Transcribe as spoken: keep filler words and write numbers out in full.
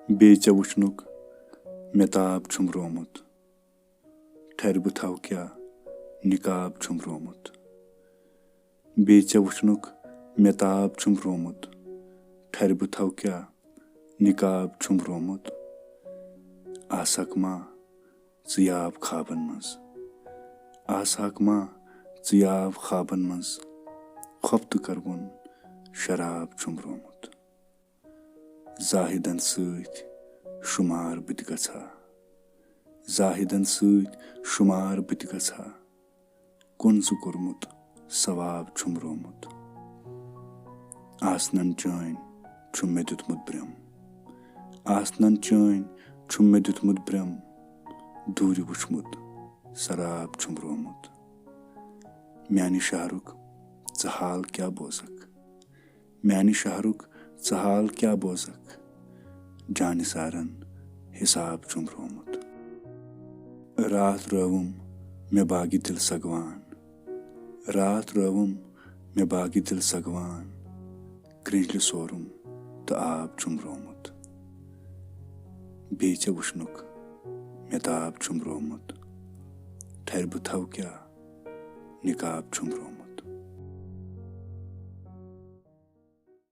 بیٚیہِ ژےٚ وٕچھنُک مےٚ تاب چھُم رومُت، ٹھرِ بہٕ تھاو کیٛاہ نِقاب چھُم رومُت۔ بیٚیہِ ژےٚ وٕچھنُک مےٚ تاب چھُم رومُت، ٹھرِ بہٕ تھاو کیٛاہ نِقاب چھُم رومُت۔ آسکھ ما ژٕ یاب خابن منٛز، آسہکھ ما ژٕ یاب خابن منٛز، خۄفتہٕ کروُن شراب چھُم رومُت۔ زاہدن سۭتۍ شُمار بہٕ تہِ گژھا، زاہدن سۭتۍ شُمار بہٕ تہِ گژھا، کُن زٕ کوٚرمُت ثواب چھُم رومُت۔ آسنن چٲنۍ چھُم مےٚ دیُتمُت برٛم، آسنن چٲنۍ چھُم مےٚ دیُتمُت برٛم، دوٗرِ وُچھمُت سراب چھُم رومُت۔ میانہِ شہرُک ژٕ حال کیٛاہ بوزکھ؟ میانہِ شہرُک ژٕ حال کیٛاہ بوزکھ؟ جانہِ سارن حساب چھُم رومُت۔ راتھ رٲوٕم مےٚ باغِ دِل سگوان، راتھ رٲوٕم مےٚ باغِ دِل سگوان، کرٛنٛجلہِ سورُم تہٕ آب چھُم رومُت۔ بیٚیہِ ژےٚ وٕچھنُک مےٚ تاب چھُم رومُت، ٹھرِ بہٕ تھاو کیٛاہ نِقاب چھُم رومُت۔